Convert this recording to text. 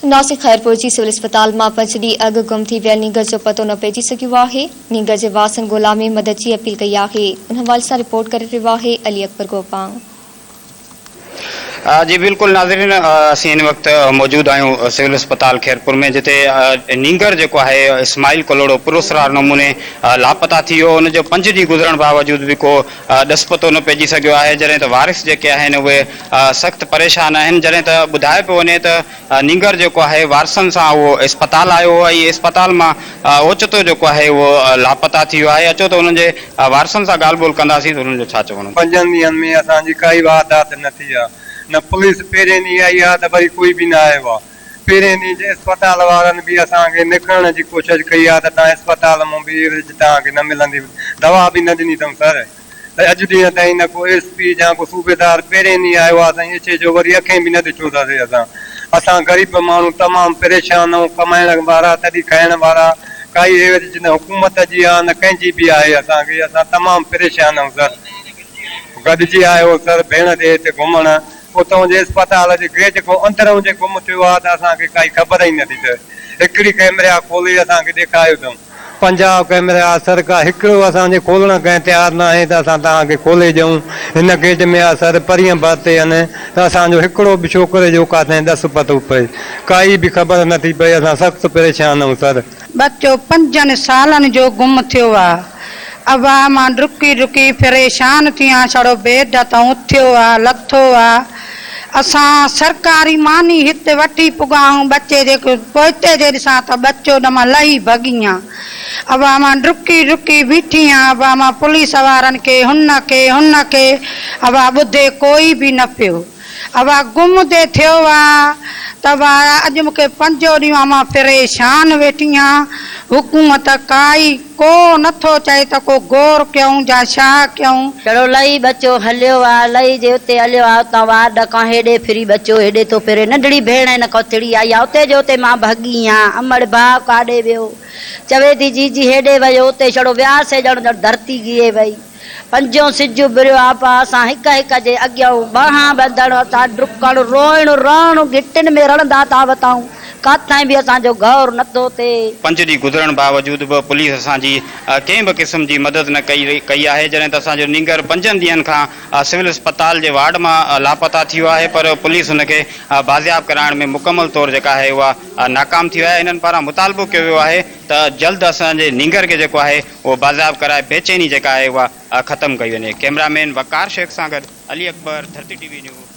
ناصر خيرپور جي سول اسپتال مان پنج ڏينهن اڳ گم ٿي ويل نينگر جو پتو نه پئجي سگهيو آهي، نينگر جي وارثن ڳولا ۾ مدد جي اپيل ڪئي آهي، ان حوالي سان رپورٽ ڪري رهيو آهي علي اڪبر گوپانگ. جي بلڪل ناظرين اسين هن وقت موجود آهيون سول اسپتال خيرپور ۾ جتي نينگر جيڪو آهي اسماعيل ڪلهوڙو پراسرار نموني لاپتا ٿي ويو ان جو پنج ڏينهن گذرڻ باوجود به ڪو ڏس پتو نه پئجي سگهيو آهي جڏهن ته وارث جيڪي آهن اهي سخت پريشان آهن جڏهن ته ٻڌايو پيو وڃي ته نينگر جيڪو آهي وارثن سان اهو اسپتال آيو هو ۽ اسپتال مان اوچتو جيڪو آهي اهو لاپتا ٿي ويو آهي اچو ته انهن جي وارثن سان ڳالهه ٻولهه ڪنداسين ته انهن جو ڇا چوڻ هو. پنجن ڏينهن ۾ اسان جي ڪائي واردات نه ٿي آ نه پوليس پهرين ڏينهن آئي آ ته وري ڪوئي به نه آيو آ پهرين ڏينهن جي اسپتال وارن به اسان کي نڪرڻ جي ڪوشش ڪئي آ ته تان اسپتال مون به ايوريج توهان کي نه ملندي دوا به نه ڏني اٿئون سر ته اڄ ڏينهن تائين نه ڪو ايس پي يا ڪو صوبيدار پهرين ڏينهن آيو آ سائين اچي جو وري اکين به نه ڏٺو اٿس اسان اسان غريب ماڻهو تمام پريشان آهيون ڪمائڻ وارا تڏهن کائڻ وارا ڪائي ايوريج نه حڪومت جي آ نه ڪنهن جي به آهي اسان کي اسان تمام پريشان آهيون سر گڏجي آيو سر ڀيڻ ڏي هتي گهمڻ اتئون جي اسپتال جي گيٽ کان اندرئون جي گم ٿيو آ ته اسان کي ڪائي خبر ئي نه ٿي ته هڪڙي ڪئميرا کولي اسان کي ڏيکاريو اٿئون. 50 ڪئميرا آ سر ڪا هڪڙو اسان جي کولڻ ڪنهن تيار ناهي ته اسان توهان کي کولي ڏيون هن گيٽ ۾ آ سر پرينء ڀر تي ان ته اسان جو هڪڙو به ڇوڪري جو ڪاٿئين ڏس پتو پئي ڪائي به خبر نه ٿي پئي اسان سخت پريشان آهيون سر. ٻچو پنجن سالن جو گم ٿيو آ. ابا مان ڊڪي ڊڪي پريشان ٿيان ڇڙو بيڊ تان اٿيو آ لٿو آ اسان سرڪاري ماني هت وٺي پڳا آهون ٻچي جي پوئتي جي ڏسان ته ٻچو نه مان لهي ڀڳي آن ابا مان ڊڪي ڊڪي بيٺي آن ابا مان پوليس وارن کي هن کي هن کي ابا ٻڌي ڪوئي به نه پيو ابا گم تي ٿيو آ ته ابا اڄ مونکي پنجو ڏينهن آ مان پريشان ويٺي آن حڪومت ڪائي ڪو نه ٿو چئي ته ڪو غور ڪيون جا ڇا ڪيون. چڙو لهي ٻچو هليو آ، لهي جي اتي هليو آ، اتان وارڊ کان هيڏي ڦري ٻچو هيڏي ٿو ڦري، ننڍڙي ڀيڻ هن کان ٿڙي آئي آ، اتي جو اتي مان ڀڳي آن، امڙ ڀاء ڪاڏي ويو؟ چوي ٿي جيجي هيڏي ويو، اتي ڇڙو وياسي ڄڻ ڄڻ ڌرتي ڳيهي وئي. پنجون سج اڀريو آ، پا اسان هڪ هڪ جي اڳيئون ٻانهان ٻڌڻ، اسان ڊڪڻ، روئڻ، رئڻ، گهٽين ۾ رڙندا ٿا وتائون، ڪاٿائين به اسان جو غور نه ٿو ٿئي. پنج ڏينهن گذرڻ باوجود به پوليس اسان جي ڪنهن به قسم جي مدد نه ڪئي ڪئي آهي، جڏهن ته اسان جو نينگر پنجن ڏينهن کان سول اسپتال جي وارڊ مان لاپتا ٿي ويو آهي پر پوليس هن کي بازياب ڪرائڻ ۾ مڪمل طور جيڪا آهي اها ناڪام ٿي وئي آهي، هنن پاران مطالبو ڪيو ويو آهي ته جلد اسان جي نينگر کي جيڪو آهي اهو بازياب ڪرائي بيچيني جيڪا آهي اها ختم ڪئي وڃي، ڪئميرا مين وقار شيخ سان گڏ Ali Akbar, Dharti T V news.